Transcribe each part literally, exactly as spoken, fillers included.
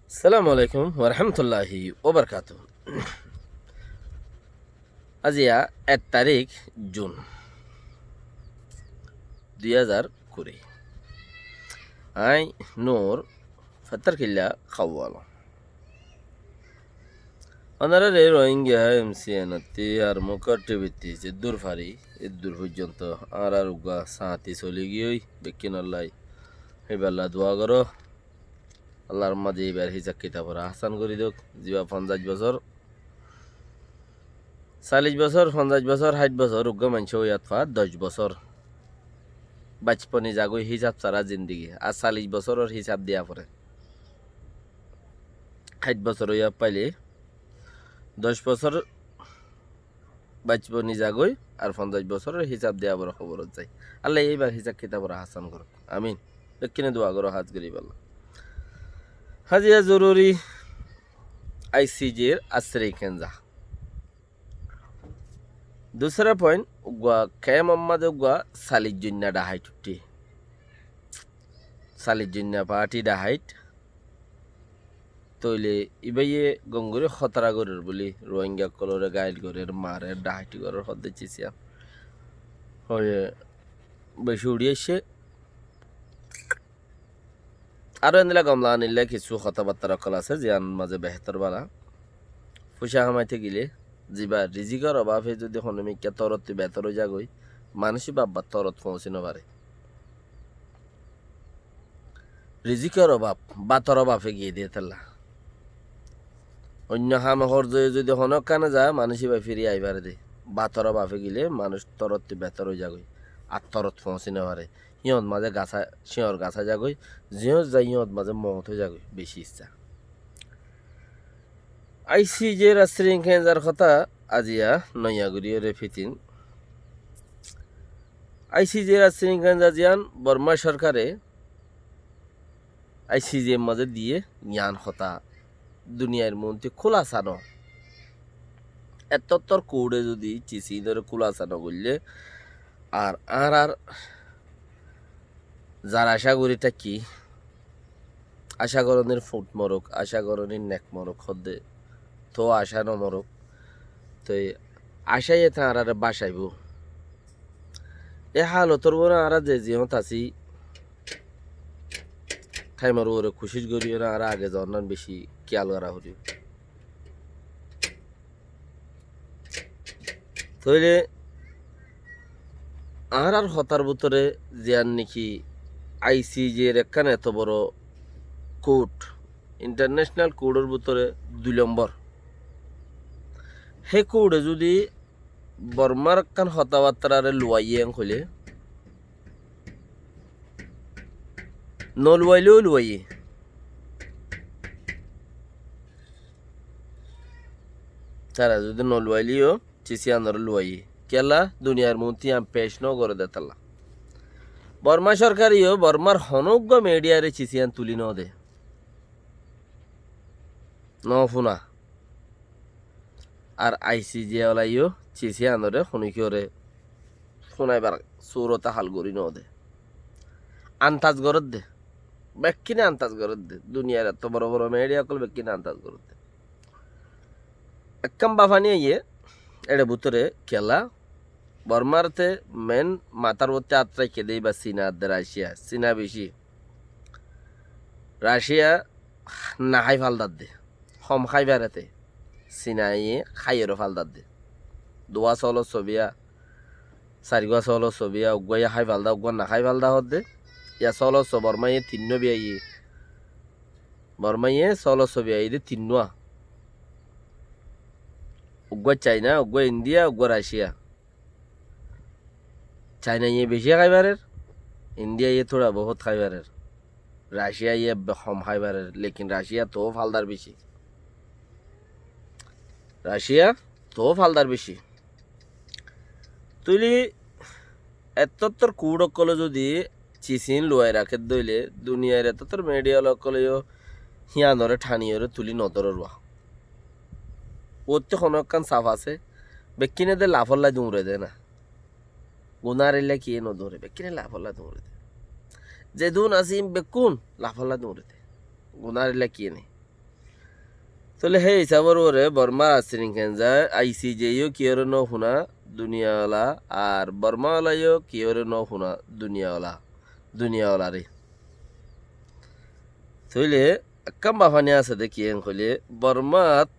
Assalamu alaikum warahmatulláhi wabarakátuhu. Aziya ek tarík Jun, dui házar kuri. Añí Nur, Fattarkilla Kawwal. Ónarare Rohingya M C N ottú ar Mukar T V ttú zeddúr fari, eddúr foijjonto añárar uggwá sáñti soli giyói, bekkúnollá, íballa dua goró. Allar mazé íbar hísab kitabore ahán gorí douk. Zibá fonzaic bosór, salic bosór, fonzaic bosór, háit bosór, uggwá maincé óiyat fa doc bosór baicponi zagói hísab sára zindigi. Ar salic bosóror hísab diya foré. Háit bosór óiya faile doc bosór baicponi zagói, ar fonzaic bosóror hísab diya boro hóborot zai. Allaye íbar hísab kitabore ahán gorók. Amin. Bekkúne dua goró hás gorí íballa. Aziya zoruri I C J r asri kenza. Dusra point, uggwá kemp or mazé uggwá salic zoinna dhahait uththé. Salic zoinna party dhahait. Tóile íbaye gom gorí hótara gorér buli, Rohingya ókkolore gail gorér, marer, dhahaiti gorér, hoó de cis iyan. Hoiye, beci uçí aiccé. Aró endilla gom laganilla kissú hotábattá ókkol asé, ziyán mazé behétor bála. Foicá hamaité gile, zibá rizikor obafe zodi honó mikká torottú betor ói zagói, manúic íba abbar torot foóñsi nofaré. Rizikor obaf, bátor obafe giyé dé tálla. Oinno ham horzé zodi honó ekkáne za, manúic íba firi aái faré dé. Bátor obafe gile manúic torottú betor ói zagói. Ar torot foóñsi nofaré. Híyot mazé gasá, cíñor gasá zagói, ziyót zai híyot mazé moot ói zagói, beci issá. I C J r asri kenza r hotá aziya noya gorí ore fitin. I C J r asri kenza ziyán Borma sorkare I C J r mazé diyé, yián hotá duniyair muúntu kúlasa no. Ettottór kuçe zodi cis inore kúlasa no goille, ar añárar zar acá gorí táikki, acá gorónir futh moruk, acá gorónir nek moruk hoó de, toó acá no moruk. Toi acáye te añárare bácaibóu. E hálotor uore añára ze ziyót así, thaimor uore kucíc gorí ore añára age zoónnan beci kiyal gorá foribóu. Tóile añárar hotár bútore ziyán niki I C J r ekkán eto boro kurt, international kurtor bútore dui lombor, hé kurte zodi Bormar ekkán hotábattáre luwaiyé en hoilé, no luwailé yó luwaiyé. Tara zodi no luwailé yó cis iyanore luwaiyé. Kiyólla? Duniyair muúntu yián pec no goré dé tálla. Borma sorkare yó Bormar honó uggwá midiyare cis iyan tulí no de. No fúna. Ar I C J olaye yó cis iyanore honókiyóre fúnaibar surot hál gorí no de. Antas goré dé. Bekkúne antas goré dé. Duniyair etó boro boro midiya ókkol bekkúne antas goré dé. Ekkán bafani aiyé, ére bútore kiyólla, Bormar te men matár uore át raikké dé íba Sina ar de Racia, Sina beci. Racia no hái faldar de, hom hái fare te. Sinaye háiyore faldar de. Duwá sóolor sobiya, sairgwá sóolor sobiya, uggwá ye hái falda, uggwá no hái falda hoó de. Ya sóolor so Bormaye tinnwá biyaiye. Bormaye sóolor so biyaiye de tinnwá. Uggwá Caina, uggwá Indiya, uggwá Racia. Cainaye beci hái farer, Indiyaye tóra bohút hái farer, Raciyaye be-, hom hái farer, lekin Raciya toó faldar beci. Raciya toó faldar beci. Tóile ettóttor kuth ókkole zodi cis in luwai raké dé óile, duniyair ettóttor midiya ókkole yó híyanore thaniyore tulí no dórer. Uottú honó ekkán saf asé, bekkúne de lafólla duñre dé na. Gunáre illa kiyé no duñre, bekkúne lafólla duñre dé. Zedún asé ín bekkún lafólla duñre dé. Gunáre illa kiyé nái. Tóile hé hísabor uore Bormár Arsing Khenza, ICJ yó kiyóre nófuna duniyawala, ar Bormáwala yó kiyóre nófuna duniyawala, duniyawalare. Tóile ekkán bafani asé de, kiyén hoilé Bormát,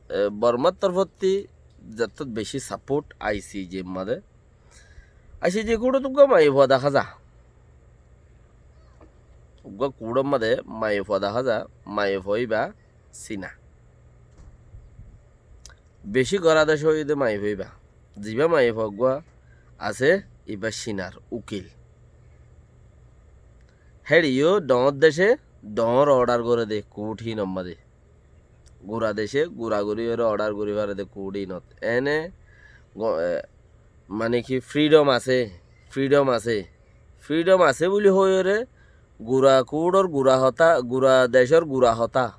e, Bormár torfótti zettót beci sapót ICJ mazé. ICJ kuçót uggúa maiyafua dahá za. Uggúa kuçór mazé maiyafua dahá za, maiyafua íba Sina. Beci gorá dec óiye de maiyafua íba. Zibá maiyafua uggúa asé, íba Sinar ukil. Héçe yó dhoóñr dece dhoóñr odhar goré de kuçót hínor mazé. Gura dece gura guri óre odhar guri fare de kuçót hínot. Ene go-, e, mane ki fridhom asé, fridhom asé. Fridhom asé buli hoiyóre gura kuçór gura hotá, gura decór gura hotá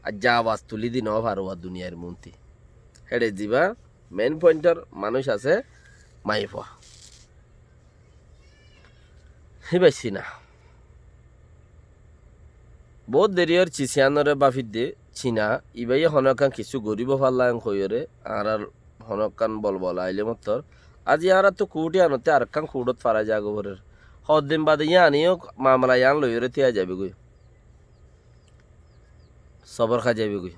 aijja abas tulí di nofaró ar duniyair muúnti. Héçe zibá mein pointor manúic asé maiyafua. Híba Sina. Boóut deri ór Cisiyanóre báfidde Sina, ibáye honókkán kissú goríbo fálla en hoiyóre, añárár honókkán bolbola ailé mottor. Azi añáráttu kuçót yíanottú arekkán kuçót farái zagói forer. Hoddin bade yían yó mamala yían loiyóre tíai zaibói goi. Sobor hái zaibói goi.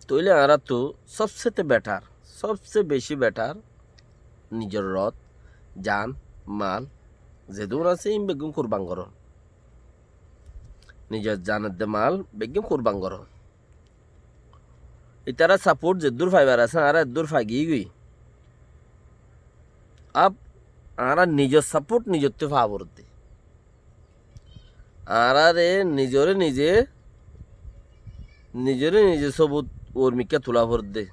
Tóile añáráttu sobsete betar, sobse beci betar nizor rot, jan, mal, zedún asé ín beggún kurban gorón. Nizor jan edde mal beggún kurban gorón. Itará sapót zeddúr faibar asé, añára eddúr faigiyí goi. Ab añára nizor sapót nizottú faa foredde. Añáráre nizoré nize, nizoré nize sobut uormikká tulá foredde.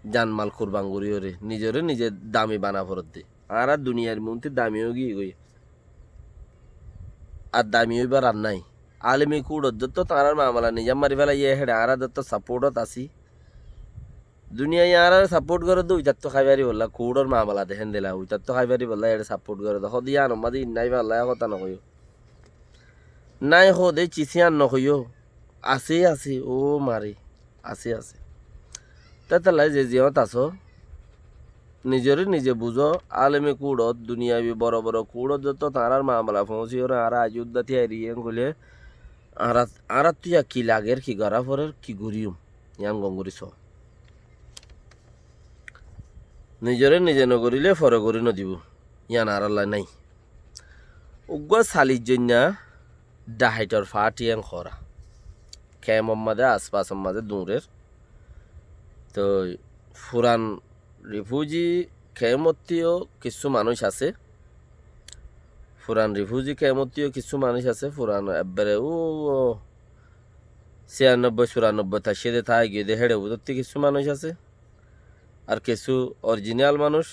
Jan mal kurban goríyoré nizoré nize dami bana foredde. Añára duniyair muúnti dami óigiyí goi. Ar dami óibar ar nái. Alemi kuçot zottót añárár mamala nizam mari félaiyé, héçe añára zottót sapótot así. Duniyai añáráre sapót goré de, uitáttu hái faribólla, kuçór mamala de héndila, uitáttu hái faribólla, éçe sapót goré de. Hóde yíanor mazé ín nái balla hotá nohoiyó. Nái hóde Cisiyan nohoiyó. Asé, asé, ó mare, asé, asé. Tétalla ze ziyót asó, nizoré nize buzó, alemi kuçot, duniyabi boro boro kuçot zottót añárár mamala foóñsiyoré, añára aijja údda tíairi yían goilé, añára, añáráttu yá ki lager, ki gorá forer, ki goríyum, yían gom gorí soó. Nizoré nize nogoríle fore gorí nodibó, yían añárálla nái. Uggúa salir zoinna dhahaitor faáti en hoóra. Kemor mazé, aspasor mazé duñrer. Toi furan rifuzi kemottú yó kissú manúic asé. Furan rifuzi kemottú yó kissú manúic asé. Furan ebbere ó, ó, siyannobboi, suranobboi taiccé de, tái giyé de, héçe bútottú kissú manúic asé. Ar kissú orijinal manúic,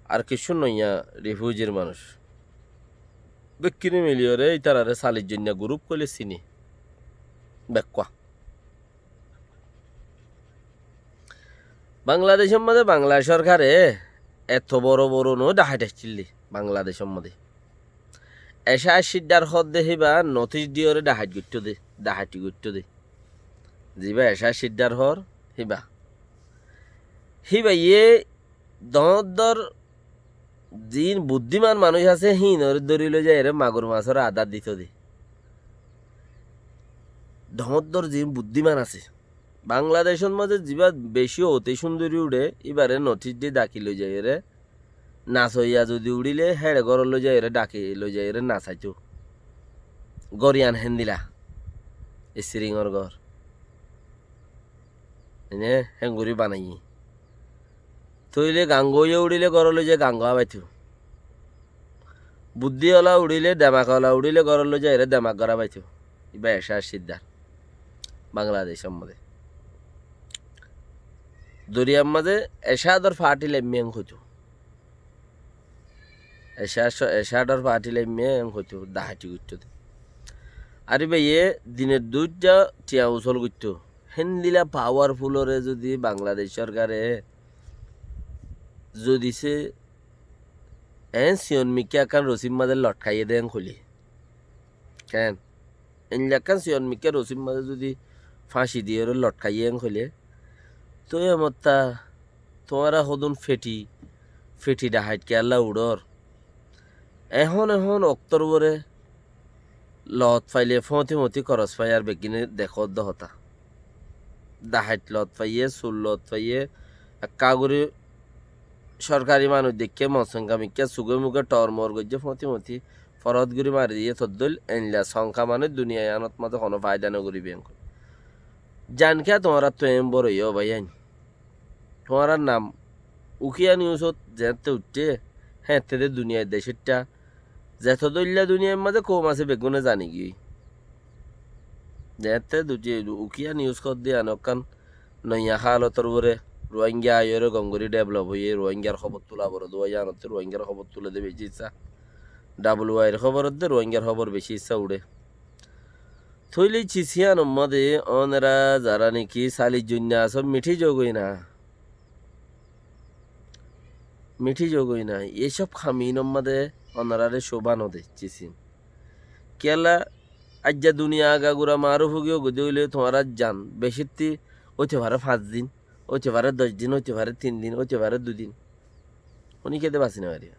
ar kissú noiya rifújir manúic. Bekkúne miliyóre ítararé salir zoinna gurúp hoilé siní. Bekkúa. Bangladecór mazé Bangla sorkare eto boro boro no dhahait accíl de Bangladecór mazé. Ecá Ciddar hoódde híba notis diyóre dhahait goittó de, dhahaiti goittó de. Zibá Ecá Ciddar hoór híba. Híbaye doóñr doóñr ziín buddíman manúic asé, híinoré dóri loi zaiyóre magur masór adár ditó de. Doóñr doóñr ziín buddíman asé. Bangladecór mazé zibá bicí oté cúndori uçé, íbaré notis di dhaki loi zaiyóre nasoiya zodi uçíle héçe górot loi zaiyóre dhaki loi zaiyóre nasaitó. Gór yián héndila, istiringor gór. Ene héngorí banaiyé. Tóile gango yó uçíle górot loi zai gango hábaitó. Buddí ola uçíle, demak ola uçíle górot loi zaiyóre demak gór hábaitó. Íba Ecá Ciddar. Bangladecór mazé. Doriyar mazé Ecá dor faáti laimiyé en hoitó. Ecá, Ecá dor faáti laimiyé en hoitó, dhahaiti goittó de. Ar íbaye dinot duijja thiañ usól goittó. Héndila pawarfuloré zodi Bangladec sorkare zodi se eén siyon mikká ekkán rosír mazé lotkaiyé de en hoilé, Keén? Eilla ekkán siyon mikká rosír mazé zodi fáñci diyoré lotkaiyé en hoilé, tói emottá tuáñra hodún feti, feti dhahait kiyólla uçór. Ehón ehón októr uore lot faile fóñti-fóñti koros faiyar beggúne dekódde hotá. Dhahait lot faiyé, sur lot faiyé, ekká gorí sorkari manúic deikké, mosonka mikká, sugé mugé thor-mor goijjé, fóñti-fóñti forot gorí mari diyé, toddúl eilla sonka manúic duniyai yíanot mazé honó faida nogoríbe en hoói. Zan kiyá tuáñrattú eén boroiyé ó báiyain? Tuáñrar nam Ukiya Newsot zeéñtte uiththé, héeñtte de duniyai decóitta, zeto dóilla duniyair mazé koum asé beggúne zani giyói. Zeéñtte duni-, Ukiya News hoódde yián ekkán noiya hálotor uore Ruáinga aiyóre gom gorí dhevelop óiye, Ruáingar hóbor tula boro dua yíanottú Ruáingar hóbor tulede beci issá. Dhabuliwair hóbor edde Ruáingar hóbor beci issá uçé. Tóile cis yíanor mazé ónora zará niki salic zoinna asó, miçí zogói na. Miçí zogói na. Ei cób ham inor mazé ónoráre cóba node cis in. Kiyólla aijja duniya agagura maruf ói giyói de óile tuáñrar zan becítti óite fare fañs din, óite fare doc din, óite fare tin din, óite fare dui din. Honi kede basi no faribá.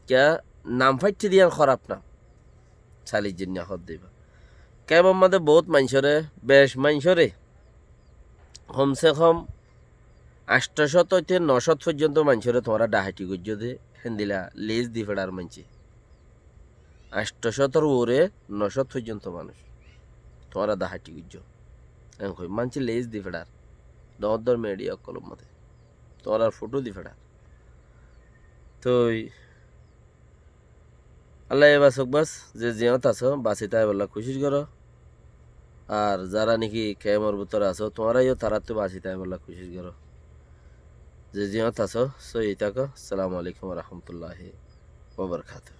Kiyá nam faiccé de yían hóraf nam. Salic zoinna hoódde íba. Kemor mazé bout maincóre, bec maincóre, hom se hom añctho cót óite no cót foijjonto maincóre tuáñra dhahaiti goijjó de, héndilla lis di feçar maincé. Añctho cótor uore no cót foijjonto manúic tuáñra dhahaiti goijjó. En hoói maincé lis di feçar. Doóñr doóñr midiya ókkolor mazé tuáñrar fotó di feçar. Toi Allaye basók bas, ze ziyót asó, basi táibolla kucíc goró. Ar zará niki kemor bútore asó, tuáñra yó taráttu basi táibolla kucíc goró. Ze ziyót asó, sóiyi táko. Assalamu alaikum wa rahmatullahi wa barakatuhu.